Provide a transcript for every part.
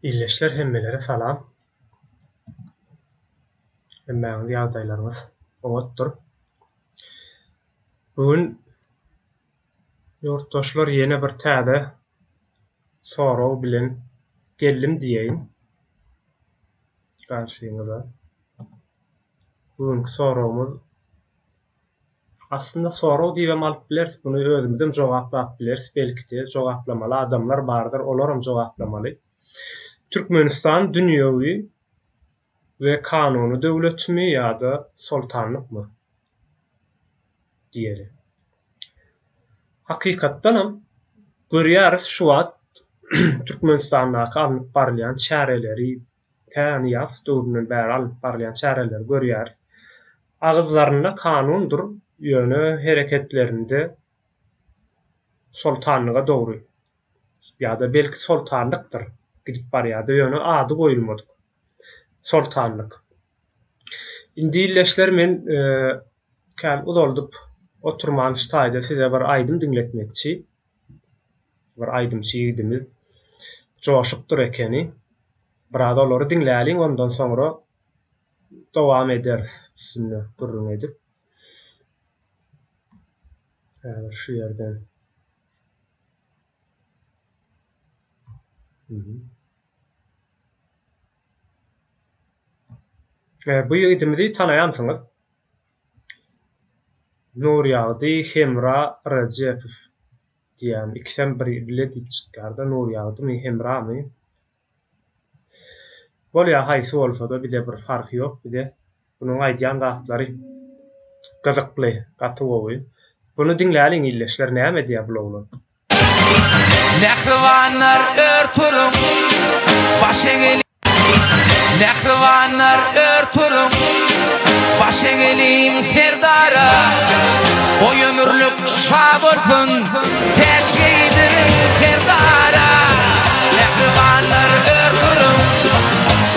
Ildeşler hemmelere salam. Hemmäňiz ýagdaýlaryňyz oňatdyr. Bu gün ýurtdaşlar ýene bir täze sorag bilen geldim diýeýin garşyňyza. Bu günki soragymyz Aslynda sorag diýibem alyp bileris, buny özümizem jogaplap bileris, belki-de jogaplamaly adamlar bardyr, olaram jogaplamaly. Türkmenistan dünýewi we kanuny döwletmi ýa-da soltanlykmy? Diýeli. Hakykatdanam görýäris şu wagt Türkmenistandaky alnyp barylýan çäreleri, Tä Nyýazow döwründen bäri alnyp barylýan çäreleri görýäris. Agyzlarynda kanundyr, ýöne hereketlerinde soltanlyga dogry ýa-da belki soltanlykdyr gidip barýardy, ýöne ady goýulmadyk soltanlyk. Indi ildeşler men kän uzaldyp oturman şu taýda size bir aýdym diňletmekçi. Bir aýdymçy ýigidimiz joşupdyr ekeni. Biraz olary diňläliň ondan soňra dowam ederis üstünde gürrüň edip. Häzir şu ýerden. Bu ýigidimizi tanaýansyňyz. Nurýagdy Hemra Rejepow diýýän ikisem bir bile diýip çykýarda Nurýagdymy Hemramy bolýa haýsy bolsada bize bir farky ýok bize bunuň aýdýan zatlary gyzykly gaty gowy buny diňläliň ildeşler näme diýýär bul oglan. Mähribanlar ör turuň, baş egeliň. Mähribanlar ör turuň, baş egeliň Serdara. Goý ömürlik şa bolsun, täç geýdiriň Serdara. Mähribanlar ör turuň,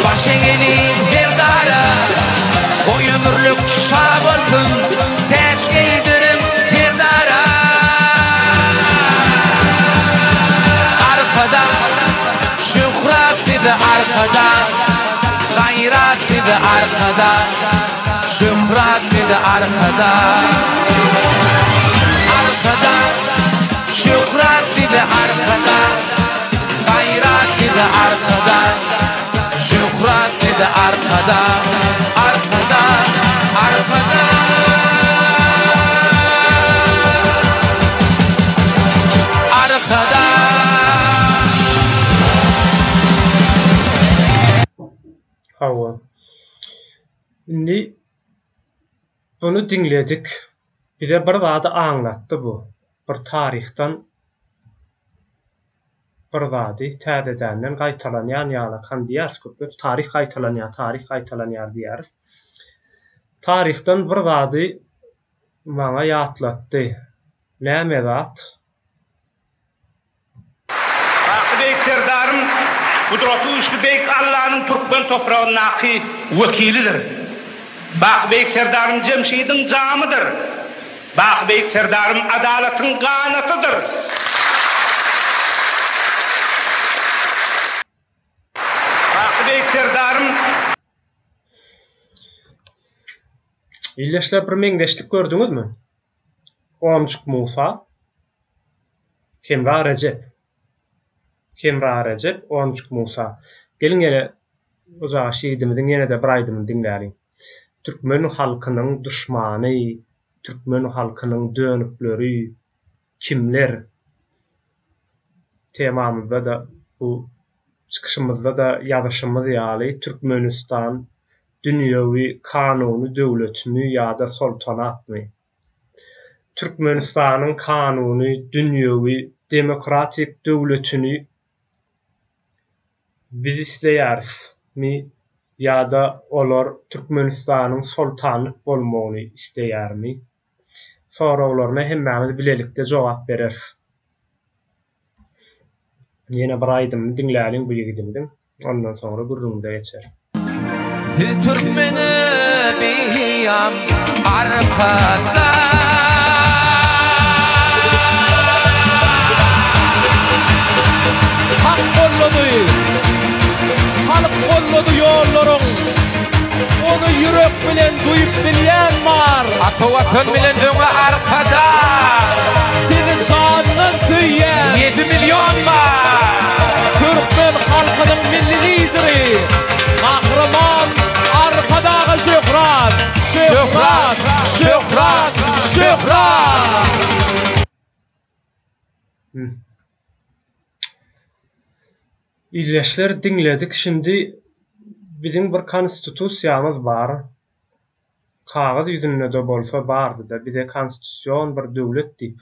baş egeliň Serdara. Goý ömürlik şa bolsun, täç geýdiriň Serdara. Arkadag, şöhrat size Arkadag, gaýrat size Arkadag, şöhrat size Arkadag. Arkadag, şöhrat size Arkadag, gaýrat size Arkadag, şöhrat size Arkadag, Arkadag, Arkadag. Arkadag. Hawa. Indi buny diňledik. Bize bir zady aňlatdy bu. Bir taryhdan bir zady täzedänden gaýtalanýan ýaly diýýäris köplenç. Taryh gaýtalanýar, taryh gaýtalanýar diýýäris. Taryhdan bir zady maňa ýatlatdy. Näme zat? Baky Beýik Serdarym Gudraty güýçli Beýik Allanyň türkmen topragyndaky wekilidir. Baky Beýik Serdarym Jemşidiň jamydyr. Baky Beýik Serdarym adalatyň ganatydyr. Baky Beýik Serdarym. Ildeşler bir meňzeşlik gördüňizmi? Onjuk Musa, Hemra Rejep. Hemra Rejep, Onjuk Musa. Geliň ýene bu ýaş ýigidimiziň ýene-de bir aýdymyny diňläliň. Türkmen halkynyň duşmany, türkmen halkynyň dönükleri kimler? Temamyzda-da bu çykyşymyzda-da ýazyşymyz ýaly Türkmenistan dünýewi kanuny döwletmi ýa-da soltanatmy? Türkmenistanyň kanuny dünýewi demokratik döwletini biz isleýärismi ýa-da olar Türkmenistanyň soltanlyk bolmagyny isleýärmi? Soraglaryna hemmämiz bilelikde jogap bereris. Ýene bir aýdymyny diňläliň bu ýigidimiziň. Ondan soňra gürrüňimize geçeris. Siz türkmene biýam arkadag. Hak gollady. duýup bilýän bar. Ata Watan bilen öňe Arkadag. Sizi jandan söýýän. 7 million bar. Türkmen halkynyň Milli Lideri Gahryman Arkadaga şöhrat! Şöhrat! Şöhrat! Şöhrat! Ildeşler diňledik şindi biziň bir konstitusiýamyz bar kagyz ýüzündede bolsa bardyda bize konstitusion bir döwlet diýip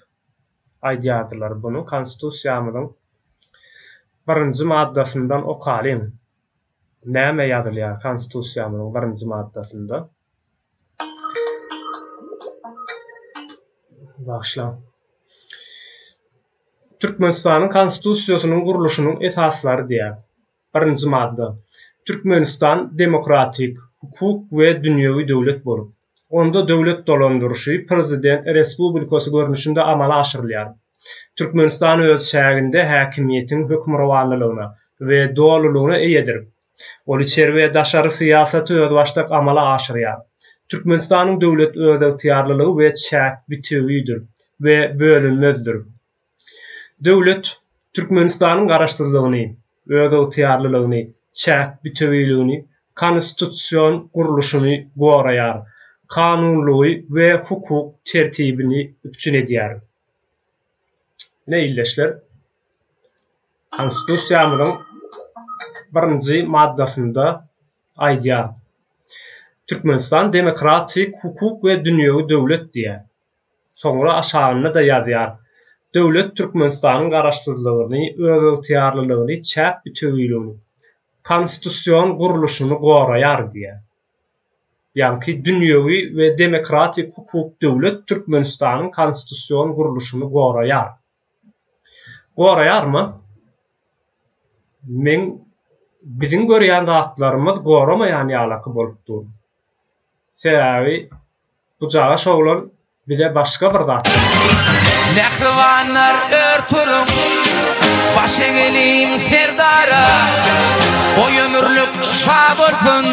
aýdýardylar buny konstitusiýamyzyň birinji maddasyndan okalyň näme ýazylýar konstitusiýamyzyň birinji maddasynda bagyşlaň. Türkmenistanyň Konstitusiýasynyň gurluşynyň esaslary diýýär. Birinji madda. Türkmenistan demokratik, hukuk we dünýewi döwlet bolup, onda döwlet dolandyryşy Prezident respublikasy görnüşinde amala aşyrylýar. Türkmenistan öz çäginde häkimiýetiň hökmürowanlylygyna we dolulygyna eýedir. Ol içeri we daşary syýasaty özbaşdak amala aşyrýar. Türkmenistanyň döwlet özygtyýarlylygy we çäk bitewidir we bölünmezdir. Döwlet Türkmenistanyň garaşsyzlygyny, özygtyýarlylygyny, çäk bitewiligini, konstitusion gurluşyny goraýar, kanunlygy we hukuk tertibini üpjün edýär. Ine ildeşler, Konstitusiýamyzyň birinji maddasynda aýdýar, Türkmenistan demokratik, hukuk we dünýewi döwlet diýýär. Soňra aşagynda-da ýazýar, Döwlet Türkmenistanyň garaşsyzlygyny, özygtyýarlylygyny, çäk bütewiligini, konstitusion gurluşyny goraýar diýýär. Ýaňky dünýewi we demokratik hukuk döwlet Türkmenistanyň konstitusion gurluşyny goraýar. Goraýarmy? Meň biziň görýän zatlarymyz goramaýan ýalaky bolup dur. Sebäbi bujaga şoglan bize başga bir zat. Mähribanlar ör turuň, baş egeliň Serdara, Goý ömürlik şa bolsun,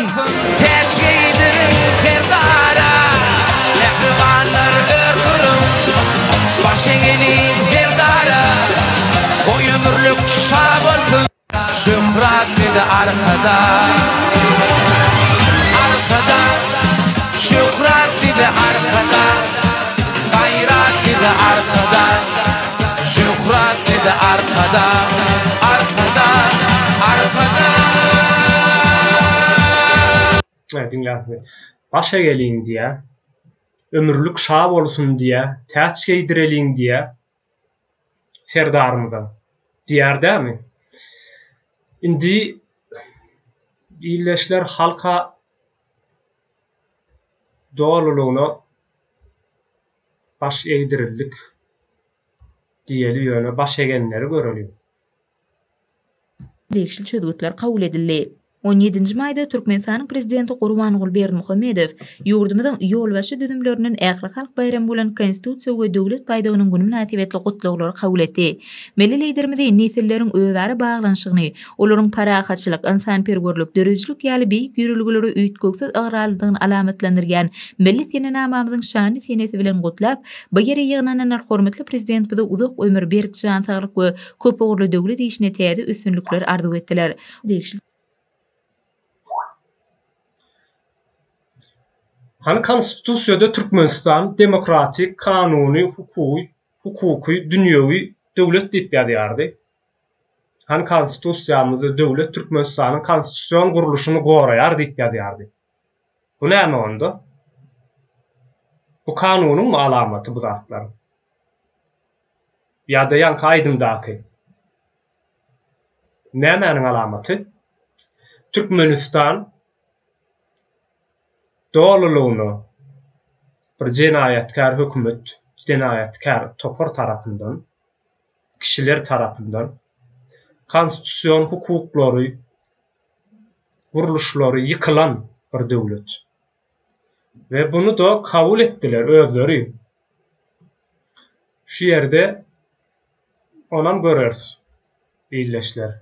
täç geýdiriň Serdara. Mähribanlar ör turuň, baş egeliň Serdara, Goý ömürlik şa bolsun, şöhrat bize Arkadag. Arkadag, şöhrat bize Arkadag, Gaýrat bize Arkadag, şöhrat bize Arkadag, Arkadag, Arkadag. Diňläpmi? Baş egeliň diýýä. Ömürlik şa bolsun diýýä, täç geýdireliň diýýä Serdarymyza. Diýýär dämi? Indi ildeşler halka dolulygyna baş egdirildik diýeli ýöne baş egenleri göreliň. Degişli çözgütler kabul edildi. On ýedinji maýda Türkmenistanyň Prezidenti Gurbanguly Berdimuhamedow ýurdumyzyň ýolbaşçy düzümlerinden ählihalk baýramy bolan Konstitusiýa we Döwlet baýdagynyň güni mynasybetli gutlaglary kabul etdi. Milli Liderimizi nesilleriň özara baglanyşygyny, olaryň parahatçylyk, ynsanperwerlik, döredijilik ýaly beýik ýörelgelere üýtgewsiz ygrarlydygyny alamatlandyrýan milli senenamamyzyň şanly senesi bilen gutlap, bu ýere ýygnananlar hormatly Prezidentimize uzak ömür, berk jan saglyk we köpugurly döwlet işinde täze üstünlikler arzuw etdiler. Degişli. Hany konstitusiýada Türkmenistan demokratik, kanuny, hukugy, hukuky, dünýewi döwlet diýip ýazýardy. Hany konstitusiýamyzda döwlet Türkmenistanyň konstitusion gurluşyny goraýar diýip ýazýardy. Bu näme onda? Bu kanunyňmy alamaty bu zatlar? Ýa-da ýaňky aýdymdaky nämäniň alamaty? Türkmenistan dolulygyna bir jenaýatkär hökümet, jenaýatkär topar tarapyndan, kişiler tarapyndan konstitusion hukuklary, gurluşlary ýykylan bir döwlet. We bunu-da kabul etdiler özleri. Şu ýerde onam göreris ildeşler.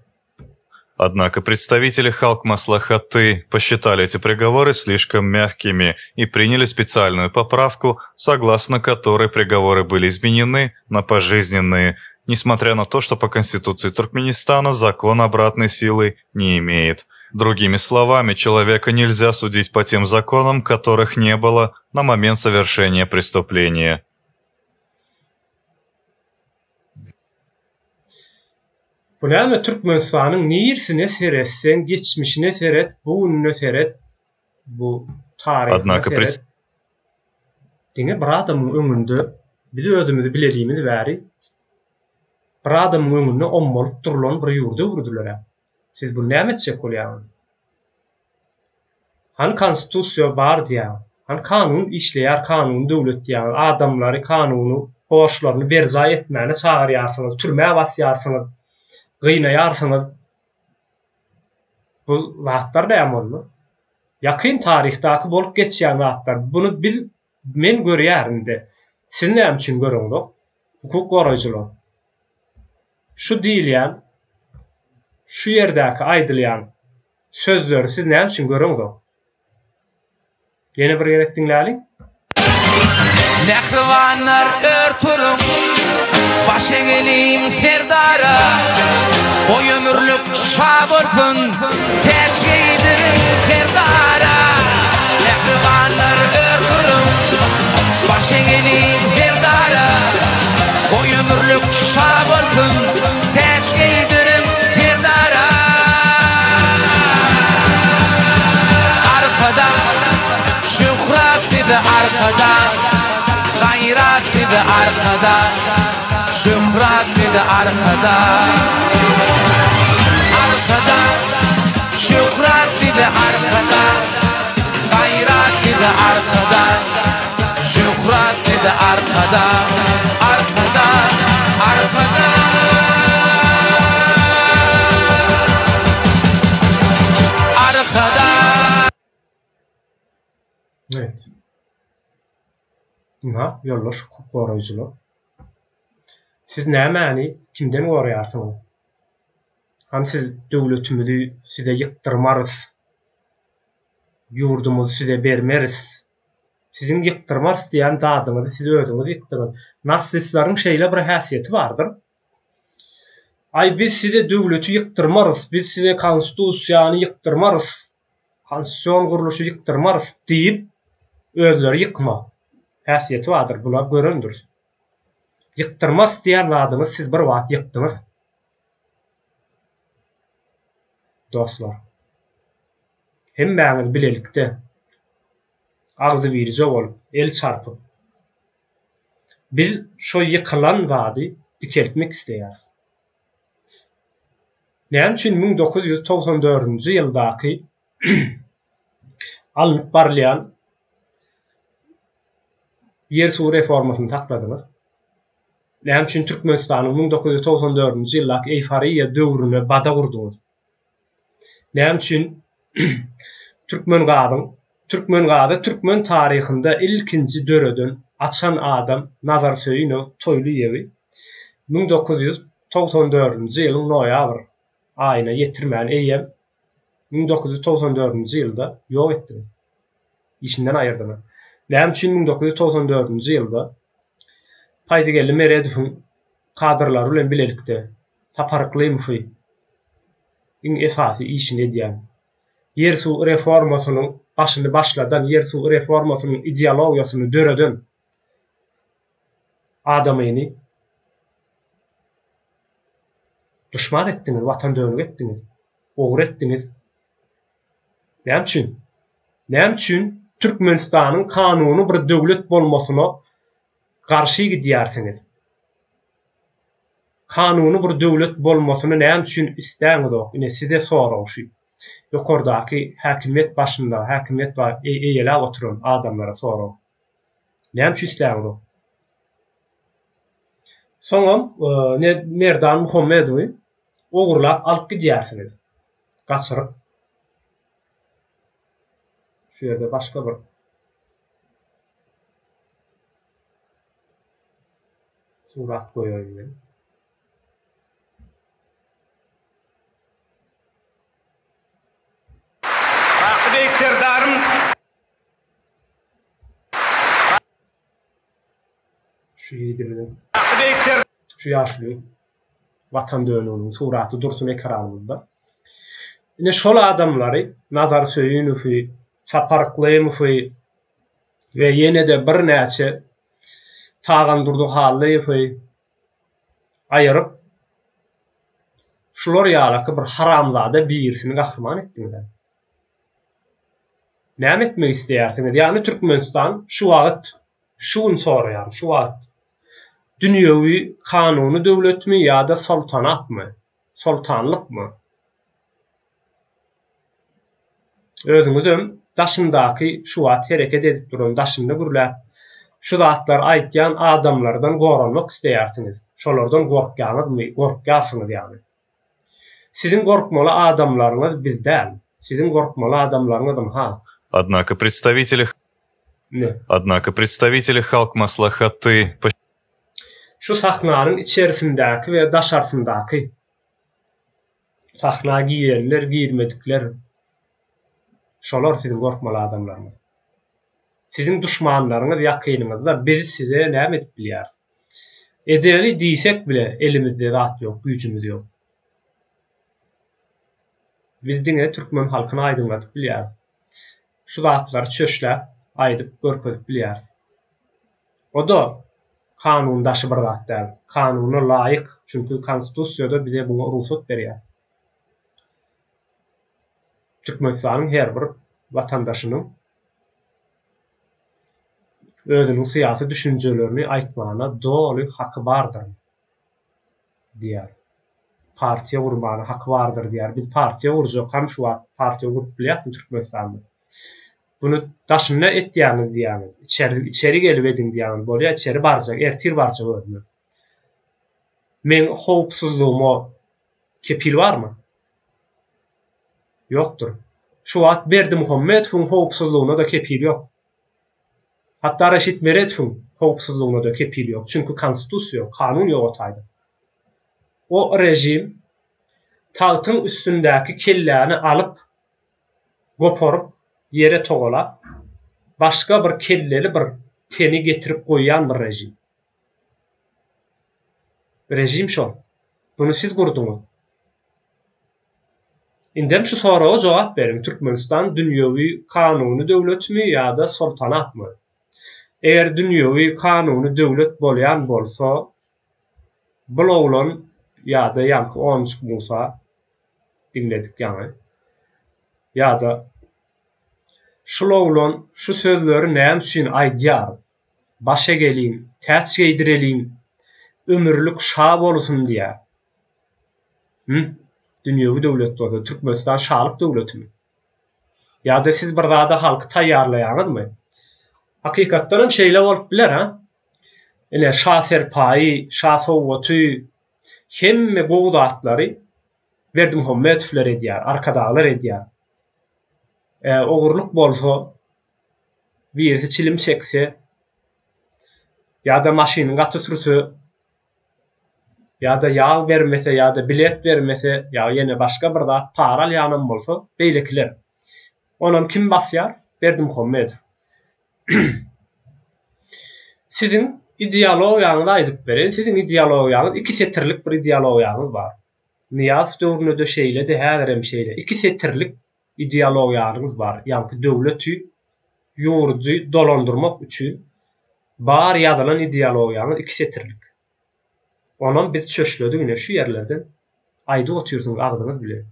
Однако представители Халк Маслахаты посчитали эти приговоры слишком мягкими и приняли специальную поправку, согласно которой приговоры были изменены на пожизненные, несмотря на то, что по Конституции Туркменистана закон обратной силы не имеет. Другими словами, человека нельзя судить по тем законам, которых не было на момент совершения преступления. Bu näme Türkmenistanyň nirsine seretseň geçmişine seret bu gününe seret bu taryhyna Однако seret diňe bir adamyň öňünde biz özümizi bilelimiz bäri bir adamyň öňünde ommalyp durulan bir ýurda öwürdiler-ä. Siz bunu näme etjek bolýaňyz? Hany konstitusiýa bar diýýäňiz? Hany kanun işleýär, kanuny döwlet diýýäňiz? Adamlary kanuny borçlaryny berjaý etmäne çagyrýarsyňyz, türmä basýarsyňyz, gynaýarsyňyz. Bu zatlar näme onda? Ýakyn taryhdaky bolup geçýän zatlar. Buny biz men görýärin-de. Siz näme üçin göreňzok? Hukuk goraýjylar. Şu diýilýän, şu ýerdäki aýdylýan sözleri siz näme üçin göreňzok? Ýene bir gezek diňläliň. Mähribanlar ör turuň, baş egeliň Serdara, Goý ömürlik şa bolsun, täç geýdiriň Serdara. Mähribanlar ör turuň, baş egeliň Serdara, Goý ömürlik şa bolsun, täç geýdiriň Serdara. Arkadag, şöhrat size Arkadag, gaýrat size Arkadag, şöhrat size Arkadag. Arkadag, şöhrat size Arkadag, gaýrat size Arkadag, şöhrat size Arkadag, Arkadag, Arkadag. Arkadag. Evet. Ynha, ýoldaş hukuk goraýjylar. Siz nämäni kimden goraýarsyňyz? Hany siz döwletimizi size ýykdyrmarys, ýurdumyzy size bermeris. Siziň ýykdyrmarys diýen zadyňyzy siz özüňiz ýykdyňyz. Narsistleriň şeýle bir häsiýeti bardyr. Aý biz size döwleti ýykdyrmarys, biz size konstitusiýany ýykdyrmarys, konstitusion gurluşy ýykdyrmarys diýip özleri ýykma häsiýeti bardyr. Bular görendir. Ýykdyrmarys diýen zadyňyzy siz bir wagt ýykdyňyz. Dostlar. Hemmäňiz bilelikde agzybirje bolup, el çarpyp, biz şo ýykylan zady dikeltmek isleýäris. Näme üçin 1994-nji ýyldaky alnyp barylýan ýer-suw reformasyny sakladyňyz? Näme üçin Türkmenistanyň 1994-nji ýyldaky eýforiýa döwrüne bada gurduňyz? Näme üçin Türkmengazyň Türkmengazy türkmen taryhynda ilkinji döreden, açan adam Nazar Söýünow Toýlyýewi 1994-nji ýylyň noýabr aýyna ýetirmän eýýäm 1994-nji ýylda ýok etdiňiz. Işinden aýyrdyňyz. Näme üçin 1994-nji ýylda Paýdygeldi Meredowyň kadrlary bilen bilelikde Sapar Yklymowy iň esasy işini edýän, ýer-suw reformasynyň başyny başladan, ýer-suw reformasynyň ideologiýasyny döreden adamyny duşman etdiňiz, watan dönügi etdiňiz, ogry etdiňiz. Näme üçin? Näme üçin Türkmenistanyň kanuny bir döwlet bolmasyna garşy gidýärsiňiz? Kanuny bir döwlet bolmasyny näme üçin isläňizok? Ine size sorag şu. Ýokardaky häkimiýet başynda, häkimiýet eýeläp oturan adamlara sorag. Näme üçin isläňizok? Soňam Merdan Muhammedowy ogurlap alyp gidýärsiňiz. Gaçyryp. Şu ýerde başga bir Surat goýaýyn men. Şu ýigidimiziň, şu ýaşuly Watan dönüginiň suraty dursun ekranymyzda. Ine şol adamlary Nazar Söýünowy, Sapar Yklymowy we ýene-de birnäçe Tagandurdy Hallyýewi aýyryp, şular ýalaky bir haramzada birisini gahryman etdiňiz-ä. Näme etmek isleýärsiňiz? Ýagny Türkmenistan şu wagt, şu gün soraýaryn, şu wagt dünýewi kanuny döwletmi ýa-da soltanatmy, soltanlykmy? Özüňizem daşyndaky şu wagt hereket edip duran, daşynda gürläp, şu zatlary aýtýan adamlardan goranmak isleýärsiňiz. Şolardan gorkýaňyzmy? Gorkýarsyňyz ýagny. Siziň gorkmaly adamlaryňyz biz däl. Siziň gorkmaly adamlaryňyz ynha. Однако представители Ine. Однако представители Halk Maslahaty Şu sahnanyň içerisindäki we daşarsyndaky Sahna girenler, girmedikler, şolar siziň gorkmaly adamlaryňyz. Siziň duşmanlaryňyz ýakynyňyzda, biz size näme edip bilýäris? Edeli diýsek bile elimizde zat ýok, güýjümiz ýok. Biz diňe türkmen halkyny aýdyňladyp bilýäris. Şu zatlary çöşläp, aýdyp, görkezip bilýäris. O-da kanun daşy bir zat däl. Kanuna laýyk, çünki Konstitusiýada bize muňa rugsat berýär. Türkmenistanyň her bir watandaşynyň özüniň syýasy düşünjelerini aýtmana doly haky bardyr diýýär. Partiýa gurmana haky bardyr diýýär. Biz partiýa gurjak, hany şu wagt partiýa gurup bilýäsmi Türkmenistanda? Muny daşynda etýäňiz diýýäňiz. Içeri içeri gelip ediň diýýäňiz. Bolýa içeri barjak, ertir barjak özüme. Meň howpsuzlygyma kepil barmy? Ýokdur. Şu wagt Berdimuhamedowyň howpsuzlygyna-da kepil ýok. Hatda Reşit Meredowyň howpsuzlygyna-da kepil ýok. Çünki konstitusiýa ýok, kanun ýok o taýda. O režim tagtyň üstündäki kelläni alyp goparyp, ýere togalap, başga bir kelleli bir teni getirip goýýan bir režim. Režim şol. Muny siz gurduňyz. Indem şu soraga jogap beriň, Türkmenistan dünýewi kanuny döwletmi ýa-da soltanatmy? Eger dünýewi kanuny döwlet bolýan bolsa, bul oglan ýa-da ýaňky Onjuk Musa diňledik ýaňy. Ýa-da Şul oglan şu sözleri näme üçin aýdýar? Baş egeliň, täç geýdireliň, ömürlik şa bolsun diýýär. Hü? Dünýewi döwlet bolsa, Türkmenistan şalyk döwletimi? Ýa-da siz bir zada halky taýýarlaýaňyzmy? Hakykatdanam şeýle bolup biler, ha? Ine, şa serpaýy, şa sowgaty, hemme gowy zatlary Berdimuhamedowlar edýär, Arkadaglar edýär. E, ogurlyk bolsa, birisi çilim çekse, ýa-da maşynyny gaty sürse, ýa-da ýag bermese, ýa-da bilet bermese, ýa ýene başga bir zat para alýanam bolsa, beýlekiler. Onam kim basýar? Berdimuhamedow. Siziň ideologiýaňyzy aýdyp bereýin. Siziň ideologiýaňyz iki setirlik bir ideologiýaňyz bar. Nyýazow döwründe-de şeýledi, häzirem şeýle. Iki setirlik ideologiýaňyz bar. Ýaňky döwleti, ýurdy dolandyrmak üçin bar ýazylan ideologiýaňyz iki setirlik. Onam biz çöşledik ine şu ýerlerden aýdyp otyrsyňyz agzyňyz bilen.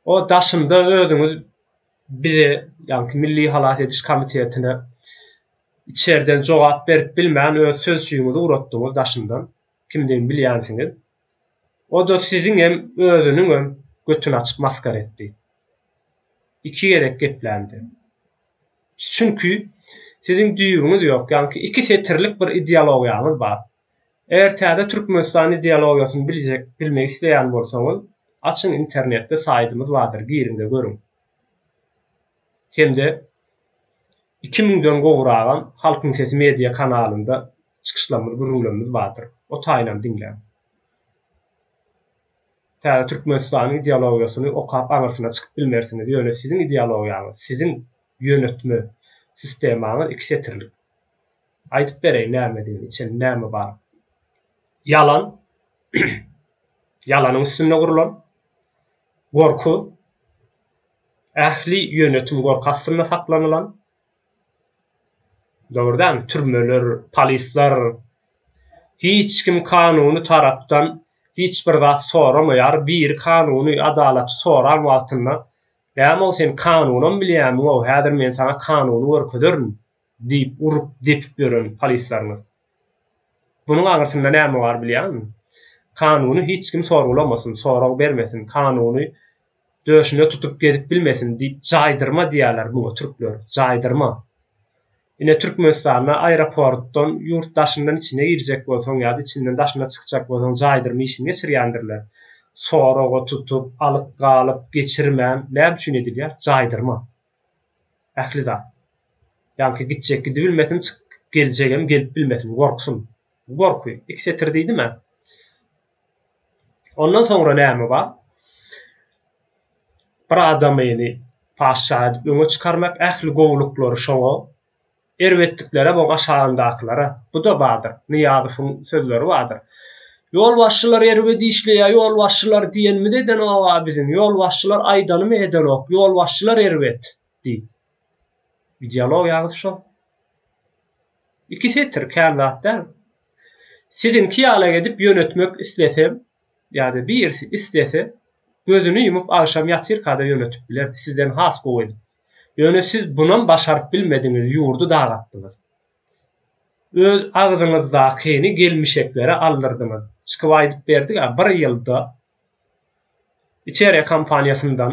O daşynda özüňiz bize, ýaňky Milli halas ediş komitetine içerden jogap berip bilmän öz sözçüňizi ugratdyňyz daşyndan, kimdigini bilýänsiňiz. O-da siziňem, özüniňem götüni açyp masgara etdi. Iki gezek gepländi. Çünki siziň düýbüňiz ýok, ýaňky iki setirlik bir ideologiýaňyz bar. Eger täze Türkmenistan ideologiýasyny biljek, bilmek isleýän bolsaňyz, açyň internetde saýdymyz bardyr, giriňde görüň. Hem-de 2000-den gowragam Halkyň Sesi media kanalynda çykyşlarymyz, gürrüňlerimiz bardyr. O taýynam diňläň. Täze Türkmenistanyň ideologiýasyny okap aňyrsyna çykyp bilmersiňiz, ýöne siziň ideologiýaňyz, siziň ýönetme sistemaňyz iki setirlik. Aýdyp bereýin nämedigini, içinde näme bar. Ýalan, ýalanyň üstünde gurlan, gorky, ähli ýönetim gorky astynda saklanylan, Dogry dälmi? Türmeler, polisler, hiç kim kanuny tarapdan hiç bir zat soramaýar. Biri kanuny, adalaty soran wagtynda, Näme-ow sen kanunam bilýämiň-ow, häzir men saňa kanuny görkezerin diýip urup, depip ýören polisleriňiz. Bunuň aňyrsynda näme bar bilýäňmi? Kanuny hiç kim sorgulamasyn, sorag bermesin, kanuny döşüne tutup gezip bilmesin diýip jaýdyrma diýýärler muňa türkler, jaýdyrma. Ine Türkmenistanda aeroportdan ýurt daşyndan içine girjek bolsaň ýa-da içinden daşyna çykjak bolsaň jaýdyrma işini geçirýändirler. Soraga tutup, alyp galyp, geçirmän näme üçin edilýär? Jaýdyrma. Ähli zat. Ýaňky gitjek gidibilmesin, çyk geljegem gelip bilmesin, gorksun. Bu gorky. Iki setir diýdim-ä. Ondan soňra näme bar? Bir adamyny patyşa edip öňe çykarmak, ähli gowulyklary şoňa, erbetliklerem oň aşagyndakylara. Bu-da bardyr. Nyýazowyň sözleri bardyr. Ýolbaşçylar erbet işleýär, ýolbaşçylar diýenimizi edenok-a biziň, ýolbaşçylar aýdanymy edenok, ýolbaşçylar erbet diýip. Ideologiýaňyz şo. Iki setir, kän zat däl. Siziňki ýalak edip ýönetmek islesem, ýa-da birisi islese, gözüni ýumup agşam ýatyrka-da ýönetip bilerdi, sizden has gowy edip. Ýöne siz bunam başaryp bilmediňiz, ýurdy dagatdyňyz. Öz agzyňyzdakyny gelmişeklere aldyrdyňyz. Çykyp aýdyp berdik-ä, bir ýylda Içeriýa kompaniýasyndan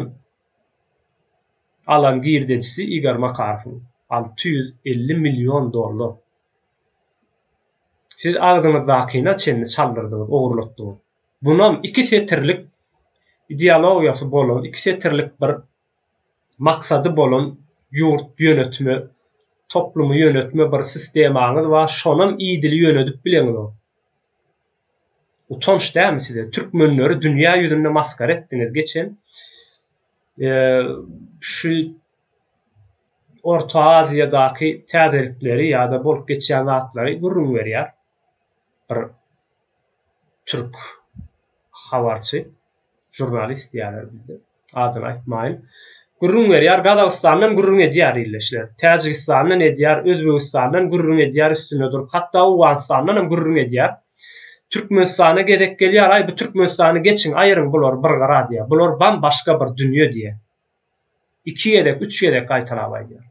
alan girdejisi Igor Makarowyň 650 million dollar. Siz agzyňyzdakyna çenli çaldyrdyňyz, ogurlatdyňyz. Bunam iki setirlik ideologiýasy bolan, iki setirlik bir maksady bolan ýurt ýönetme, toplumy ýönetme bir sistemaňyz bar, şonam idili ýönedip bileňizok. Utanç dälmi size? Türkmenleri dünýä ýüzünde masgara etdiňiz. Geçen şu Orta Aziýadaky täzelikleri ýa-da bolup geçýän zatlary gürrüň berýär bir türk habarçy, žurnalist diýýärler bizde, adyny aýtmaýyn. Gürrüň berýär, Gazagystandan gürrüň edýär illeşler. Täjigistandan edýär, Özbegistandan gürrüň edýär üstünde durup, hatda Owganystandan hem gürrüň edýär. Türkmenistana gezek gelýär, aý bu Türkmenistany geçiň, aýyryň bulary bir gyra diýýär. Bular bam-başga bir dünýe diýýär. Iki gezek, üç gezek gaýtalap aýdýar.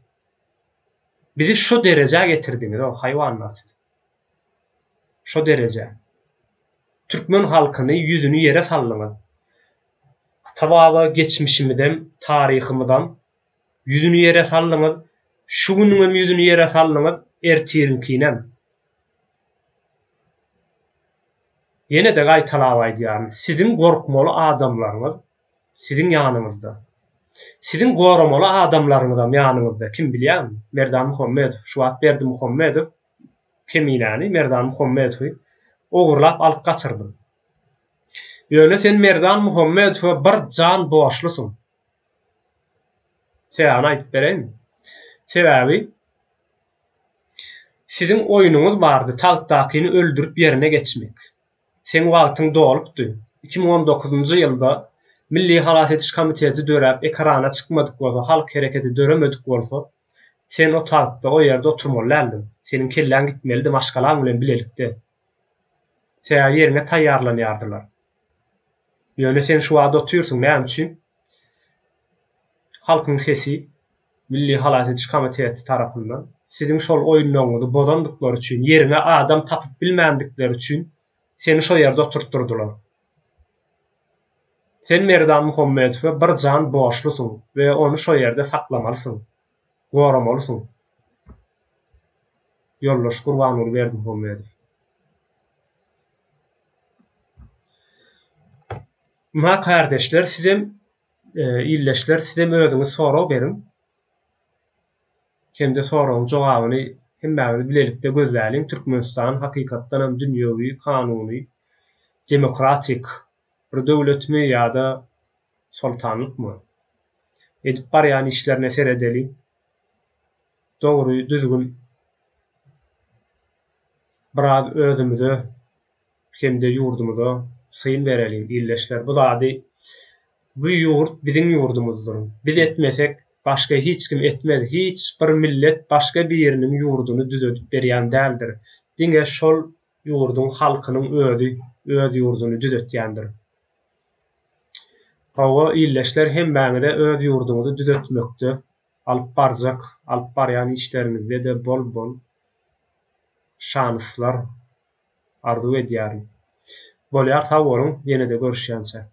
Bizi şo derejä getirdiňiz-ow, haýwanlar siz. Şo derejä. Türkmen halkyny ýüzüni ýere saldyňyz. Ata-baba geçmişimizem, taryhymyzam ýüzüni ýere saldyňyz. Şu günüňem ýüzüni ýere saldyňyz, ertiriňkinem. Ýene-de gaýtalap aýdýaryn, siziň gorkmaly adamlaryňyz Siziň ýanyňyzda. Siziň goramaly adamlaryňyzam ýanyňyzda. Kim bilýäňmi? Merdan Muhammedow. Şu wagt Berdimuhamedow Keminäni, Merdan Muhammedowy ogurlap alyp gaçyrdym. Ýöne sen Merdan Muhammedowa bir jan borçlusyň. Sebäbini aýdyp bereýinmi? Sebäbi siziň oýnuňyz bardy, tagtdakyny öldürip ýerine geçmek. Seň wagtyň dolupdy. 2019-njy ýylda Milli halas ediş komiteti döräp ekrana çykmadyk bolsa, halk hereketi döremedik bolsa, sen o tagtda, o ýerde oturmaly däldiň. Seniň kelläň gitmelidi maşgalaň bilen bilelikde. Sebäbi ýeriňe taýýarlanýardylar. Ýöne sen şu wagt otyrsyň, näme üçin? Halkyň sesi Milli halas ediş komiteti tarapyndan siziň şol oýunlaryňyzy bozandyklary üçin, ýeriňe adam tapyp bilmändikleri üçin seni şo ýerde oturtdyrdylar. Sen Merdan Muhammedowa bir jan borçlusyň we ony şo ýerde saklamalysyň, goramalysyň. Ýoldaş Gurbanguly Berdimuhamedow. Ynha kärdeşler sizem Ildeşler sizem özüňiz sorag beriň hem-de soragyň jogabyny hemmämiz bilelikde gözläliň Türkmenistan hakykatdanam dünýewi, kanuny, demokratik bir döwletmi ýa-da soltanlykmy? Edip barýan işlerine seredeliň. Dogry, düzgün. Biraz özümize hem-de ýurdumyza syn bereliň ildeşler. Bu zady bu ýurt biziň ýurdumyzdyr. Biz etmesek başga hiç kim etmez. Hiç bir millet başga biriniň ýurduny düzedip berýän däldir. Diňe şol ýurduň halkynyň özi öz ýurduny düzetýändir. Hawa ildeşler hemmäňize öz ýurduňyzy düzetmekde alyp barjak, alyp barýan işleriňizde-de bol-bol şanyslar arzuw edýärin. Bolýar sag boluň ýene-de görüşýänçä.